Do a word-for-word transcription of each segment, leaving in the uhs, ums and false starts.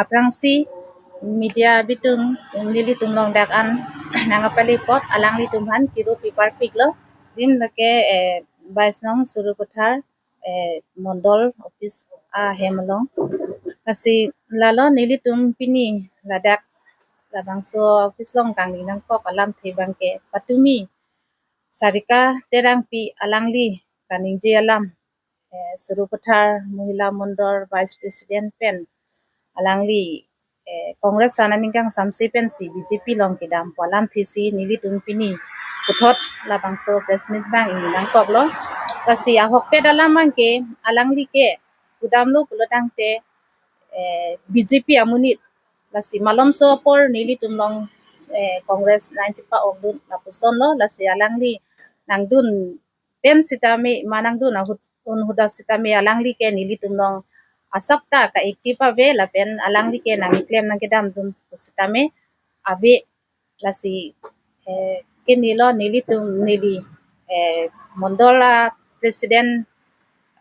Aphrangsi media abitung nelitum along dak an nangkapali apot alanglitum aphan kiru piparpiklo. Dim lake, eh, Vice Nong Sarupathar, eh, Mondol office ahem along. Lasi lalo nelitum pini ladak labangso office along kangni nangkok alamthe abangke patumi Sarika Terangpi alangli kaningje alam, eh, Sarupathar Mohila Mondol Vice President pen alangli, eh, Congress an aning kangsamse pensi B J P along kedam pu alamthe si nelitum pini puthot labangso press meet abang ingni nangkoklo. Lasi ahokpet alam abangke alangli ke kedamlo pulotangte, eh, B J P amonit. Lasi malomso apor nelitum along, eh, Congress nang chepa-okdun lapusonlo. Lasi alangli nangdun pen sitame, ma nangdun ahut un ahut sitame alangli ke nelitum along asapta ka-active ave, lapen alangli ke nangkeklem nangkedamdun sitame ave. Lasi, eh, ke nelo nelitum neli, eh, Mondol a President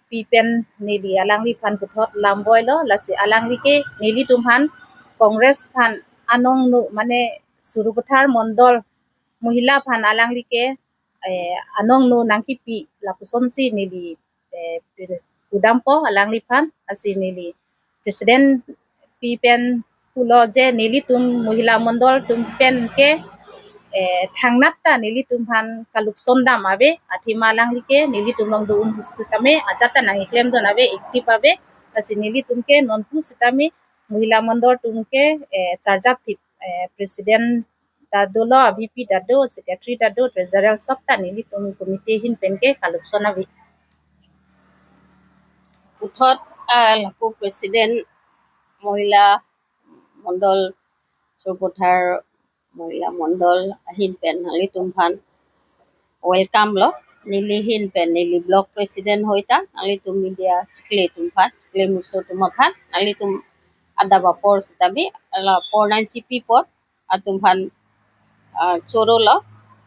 pi pen neli alangliphan puthot lam boilo. Lasi alangli ke nelitum aphan Congress aphan anong nu mane Sarupathar Mondol Mohila aphan alangli ke, eh, anong nu nangkipi lapusonsi neli, eh, kedampo alangliphan. Lasi neli President pi pen pulo je nelitum Mohila Mondol atum pen ke, eh, thangnat ta nelitum aphan kaluksondam ave, athema alangli ke nelitum along do-un ahut sitame ajat ta nangkeklemdun ave, active ave. Lasi nelitum ke nonpu sitame Mohila Mondol atum ke, eh, charjap thip, eh, President ta dolo, a V P ta do, Secretary ta do, Treasurer sop ta nelitum committee ahin pen ke kalukson ave. Puthot, ah, lapu President Mohila Mondol, Sarupathar Mohila Mondol ahin pen nanglitum aphan welcome lo. Neli ahin pen neli block president hoi ta nanglitum media chikle atum aphan, chikle muso atum aphan, nanglitum adap apor sitame, la apor nangchipi apot atum aphan, ah, chorolo.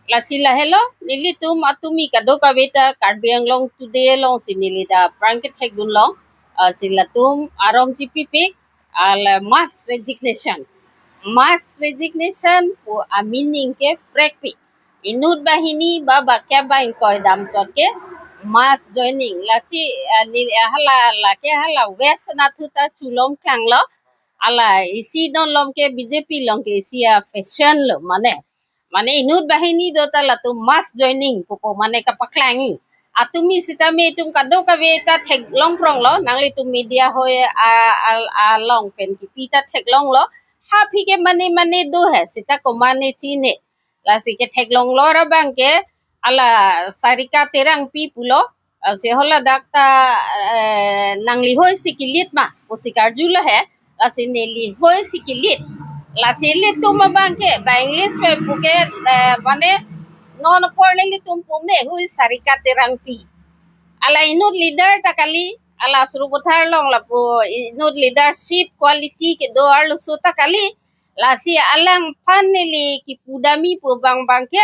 Lasi lahelo, nelitum atumi kadokave ta Karbi Anglong Today alongsi neli dak aphrang kethekdun long, ah, si latum arom chipipik, ah, la mass resignation. Mass resignation pu a-meaning ke prekpik. Inut banghini ba bakia ba ingkoi damchot ke mass joining. Lasi, ah, ni, ah, hala, lake hala West anatthu ta chulom klanglo. Hala isi non lom ke B J P along ke isi a-fashion lo mane. Mane inut banghini do ta latum mass joining pupo mane kapaklangji. Atumi sitame itum kadokave ta theklong pronglo, nanglitum media hoi a, a, along pen kipi ta theklonglo. Ha aphi ke mane mane do he, seta komane chine. Lasi ketheklonglo ra abangke hala Sarika Terangpi pulo, ah, si hala dak ta, eh, nangli hoi si kilit ma pusi karjulo he. Lasi neli hoi si kilit. Lasi ilitum abangke ba English pen puke, eh, mane non apor nelitum pume hui Sarika Terangpi. Hala inut leader ta kali, hala Sarupathar along lapu inut leadership quality kedo arloso ta kali. Lasi alangphan neli kipudamji pu abang abangke,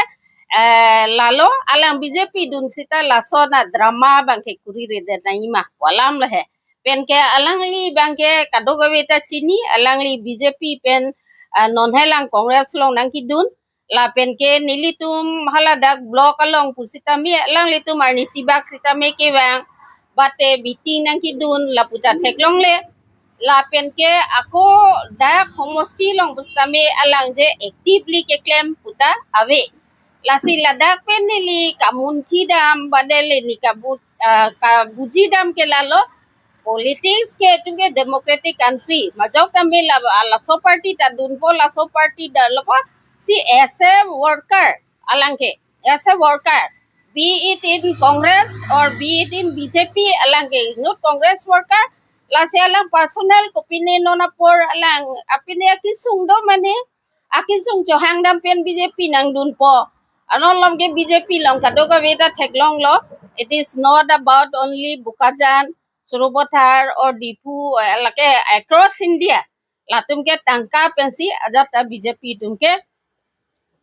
eh, lalo alang B J P dun seta lason a-drama abangke kuriredet nangji ma pu alam lo he. Penke alangli abangke kadokave ta chini, alangli B J P pen, eh, non helang Congress along nangkidun. Lapenke nelitum hala dak block along pusitame alanglitum arnisi bak sitame kevang, bate meeting nangkidun lapu ta theklongle. Lapenke ako dak homosti along pusitame alang je actively keklem pu ta ave. Lasi ladak pen neli kamunthi dam, bade le ni kabu, ah, kabuji dam ke lalo, politics ke itum ke democratic country. Majok tame la, laso party ta dunpo, laso party ta dunpo. Si as a worker, alangke, as a worker, be it in Congress or be it in B J P, alangke inut Congress worker. Lasi alang personal kopine non apor alang apine akesung do mane, akesung chohang dam pen B J P nangdunpo. Anon lom ke B J P along kadokave ta theklonglo. It is not about only Bokajan, Sarupathar or Diphu, eh, lake across India. Latum ke tangka pensi ajat ta B J P atum ke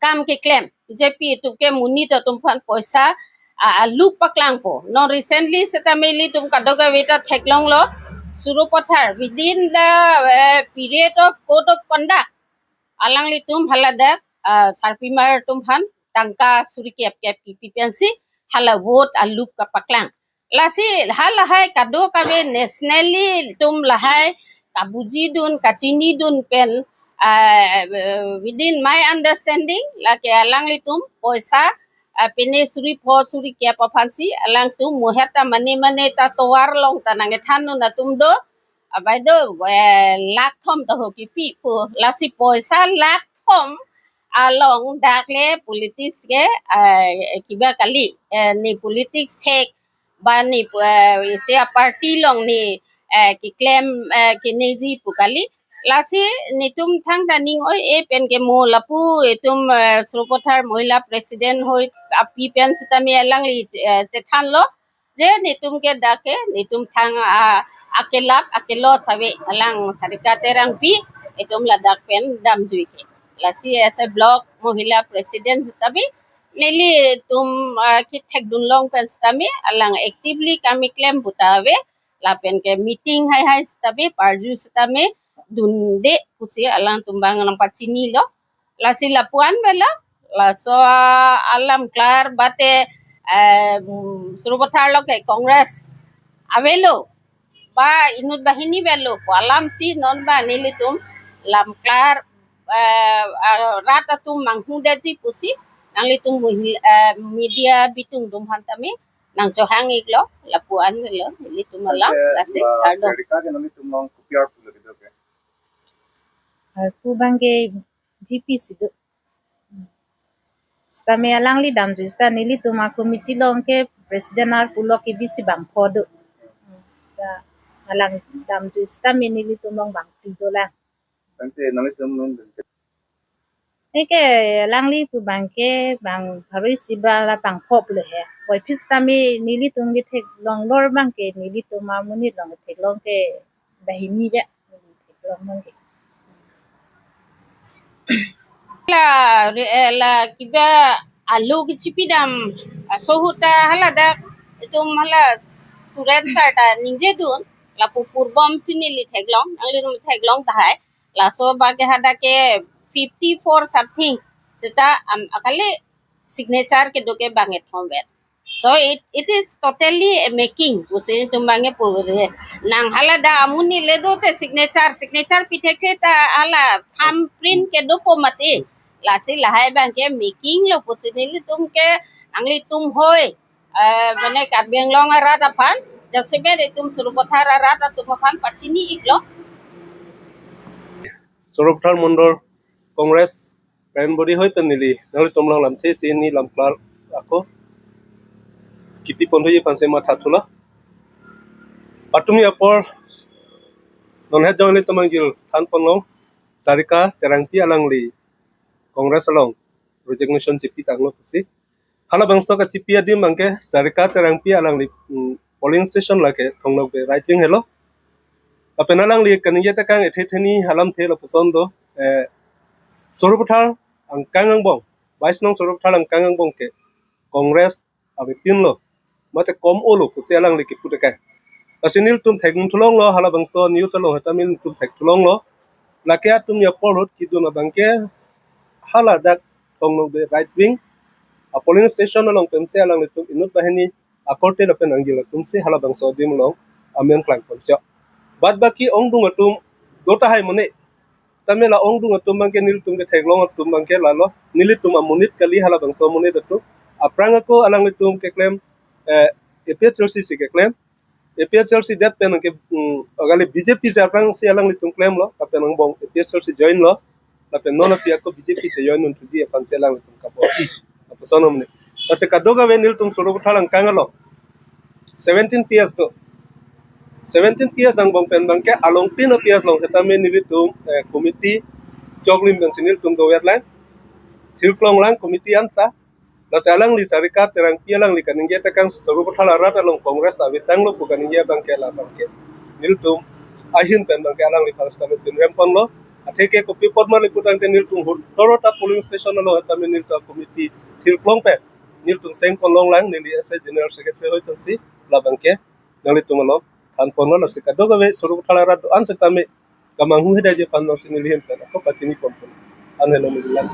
kam keklem. B J P atum ke monit atum aphan poisa, ah, alup paklangpo. Non recently seta ilitum kadokave ta theklonglo. Sarupathar, within the uh, period of code of conduct, alanglitum haladak uh, sarpimar atum aphan tangka suri kep kep kipi pensi hala vote alup kapaklang. Lasi halahai kadokave nationally atum lahai kabujidun kachinidun pen uh, uh, within my understanding lake alanglitum poisa uh, pine suri pho suri kep aphansi alangtum muhet ta mane mane ta tovar along ta nangkethandun atum do. Abai do eh, lakh thom ta ho kipi pu lasi poisa lakh thom along dak le politics ke eh, kiba kali eh, ne politics thek ba ne eh, isi aparty along ne eh, keklem eh, keneji pu kali. Lasi netum thangta ning oi-e pen ke mo lapu etum eh, Sarupathar Mohila President hoi api pen sitame alangli eh, chethanlo je netum ke dak ke netum thang a akelap akelo save alang Sarika Terangpi etum ladak pen damjui ke. Lasi as a block Mohila President sitame nelitum ah, kithekdun long pen sitame alang actively kami klem puta ave lapen ke meeting haihai sitame parju sitame dunde pusi alangtum abang nangpachinilo. Lasi lapu-an avelo, laso alam klar bate eh, Sarupathar along ke Congress avelo ba inut banghini avelo pu alamsi non ba nelitum lam klar eh, ah, rat atum manghudetji pusi nanglitum muhi- eh, media bitung atum aphan tame nangchohang iklo lapu-an avelo nelitum alam. Ante lasi ma kardom. Sarika ke nanglitum along kopi arpu lagi do ke? Arpu abang ke V P si do. Sitame alangli damjui sita nelitum a committee along ke president arpu lo ke bisi bangpho do. Ta alang damjui sitame nelitum along bangphli dolang. Ante nanglitum along Eke alangli pu abang ke bang pharo isi ba la bangpho pulo he. Boiphi sitame nelitum ketheklong lor abang ke nelitum amonit along ketheklong ke banghini be. Theklong abang ke. La re- eh, la kiba alu kechipi dam aso ahut ta haladak etum hala Suren sir ta ningjedun lapu purbom si neli theklong, nanglitum theklong tahai. Laso abang ke hadak ke fifty four something. Seta am akali signature kedo ke bang kethom vet. So it it is totally a making. Pusi netum abang ke pure. Nang haladak amonit le dote signature, signature pi thekthe ta hala thumbprint kedopo mati. Lasi lahai abang ke making lo pusi nelitum ke nanglitum hoi. Eh, mane Karbi Anglong arat aphan, jasemet etum Sarupathar arat atum aphan pachini iklo. Sarupathar Mondol Congress Primary hoi pen neli nanglitum along lamthe isi hini lam klar ako kipi ponthuji aphansi matha thulo. Patumi apor non het jong nelitum angjir than ponlong Sarika Terangpi alangli Congress along resignation chipi tanglo pusi. Halabangso kachipi adim abang ke Sarika Terangpi alangli mm, polling station lake Thong Nokbe right wing helo. Lapen alangli kaningje tekang ethe theni halamthe lapuson do eh, Sarupathar angkang angbong, vice nong Sarupathar angkang angbong ke Congress avepin lo mate kom olo pusi alangli kipu tekang. Lasi nelitum thekdun thulong lo halabangso news along heta nelitum thek thulong lo. Lake atum apor ahut kedun abang ke haladak Thong Nokbe right wing a polling station along pensi alanglitum inut banghini akorte lapen angjir atumsi halabangso adim along amen klang poncho. Bad baki ongdung atum do tahai mane. Tame la ongdung atum abang ke nelitum ketheklong atum abang ke lalo nelitum amonit kali halabangso amonit atum. Aphrang ako alanglitum keklem eh, A P H L C si keklem. A P H L C det pen ke mm, agali B J P si aphrangsi alanglitum klemlo, lapen angbong A P H L C join lo, lapen non api ako B J P si join un thuji aphansi alanglitum kapo. Lapuson om ne. Lasi kadokave nelitum Sarupathar angkang along seventeen P S do. Seventeen P S angbong pen abang ke along tin P S along heta me nelitum eh, committee choklim pensi nelitum dover lang. Thirklong lang committee anta. Lasi alangli Sarika Terangpi alangli kaningje tekang Sarupathar arat along Congress avetang lo pu kaningje abang ke la abang ke. Nelitum ahin pen abang ke alangli pang sitame pinrem ponlo. Atheke kopi apot ma le putangte nelitum hur torota polling station along heta me nelitum committee thirklong pen nelitum seng ponlong lang neli as a general secretary hoi tangsi la abang ke nanglitum along An ponlo, lasi kadokave Sorupatha arat do-an setame kamanghu hidai ji aphan nangsi neli ahin pen ako pachini ponpo. An helo neli lang.